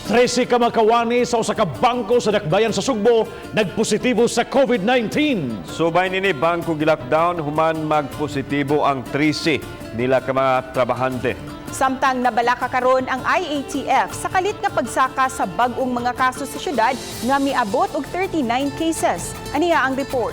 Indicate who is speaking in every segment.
Speaker 1: 13 ka mga kawani sa usa ka bangko sa Dakbayan sa Sugbo nagpositibo sa COVID-19.
Speaker 2: Subay nini, bangko gilockdown human magpositibo ang 13 nila ka mga trabahante.
Speaker 3: Samtang nabalaka karon ang IATF sa kalit nga pagsaka sa bag-ong mga kaso sa syudad nga miabot og 39 cases. Aniya ang report.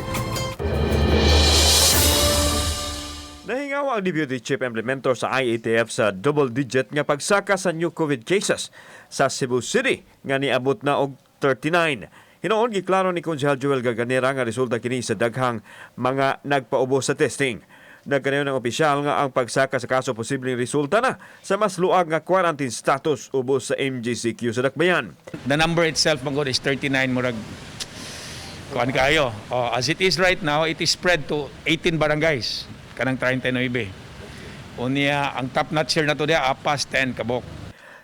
Speaker 2: Nahingaw ang Deputy Chief Implementer sa IATF sa double-digit nga pagsaka sa new COVID cases sa Cebu City nga niabot na og 39. Hinuon giklaro ni Konsehal Joel Garganera nga resulta kini sa daghang mga nagpaubo sa testing. Nagkanayon ang opisyal nga ang pagsaka sa kaso posibleng resulta na sa mas luag nga quarantine status ubos sa MGCQ sa Dakbayan.
Speaker 4: The number itself man is 39, murag kuan kayo. Oh, as it is right now, it is spread to 18 barangays kanang 39. Unya ang top notcher na to diya apas 10 kabok.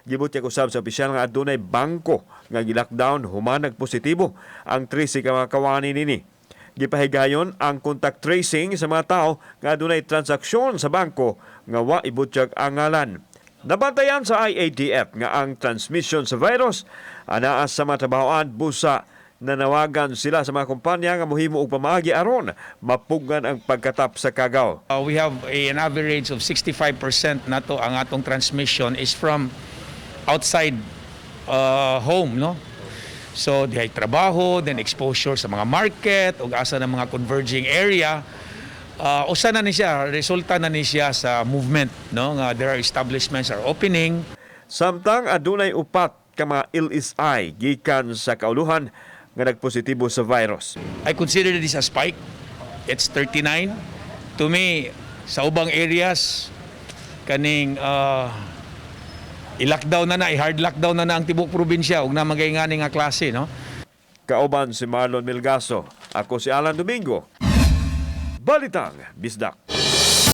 Speaker 2: Gibutyag usab sa opisyal nga adunay bangko nga gilockdown human nagpositibo ang 13 ka mga kawani nini. Gipahigayon ang contact tracing sa mga tao nga adunay transaksyon sa bangko nga wa ibutyag ang ngalan. Nabantayan sa IATF nga ang transmission sa virus anaa sa mga trabahoan, busa nanawagan sila sa mga kumpanya nga mohimo og pamaagi aron mapugngan ang pagkatap sa kagaw.
Speaker 4: We have an average of 65% nato ang atong transmission is from outside home, no? So dihay trabaho, then exposure sa mga market ug asa ng mga converging area. Usa na ni siya, resulta na ni siya sa movement, no? Nga there are establishments are opening.
Speaker 2: Samtang adunay upat ka mga LSI gikan sa kauluhan nga nagpositibo sa virus.
Speaker 4: I consider this a spike. It's 39. To me, sa ubang areas, kaning i-lockdown na na, i-hard lockdown na na ang tibok probinsya ug na magay nga klase, no?
Speaker 2: Kauban si Marlon Milgaso. Ako si Alan Domingo. Balitang Bisdak.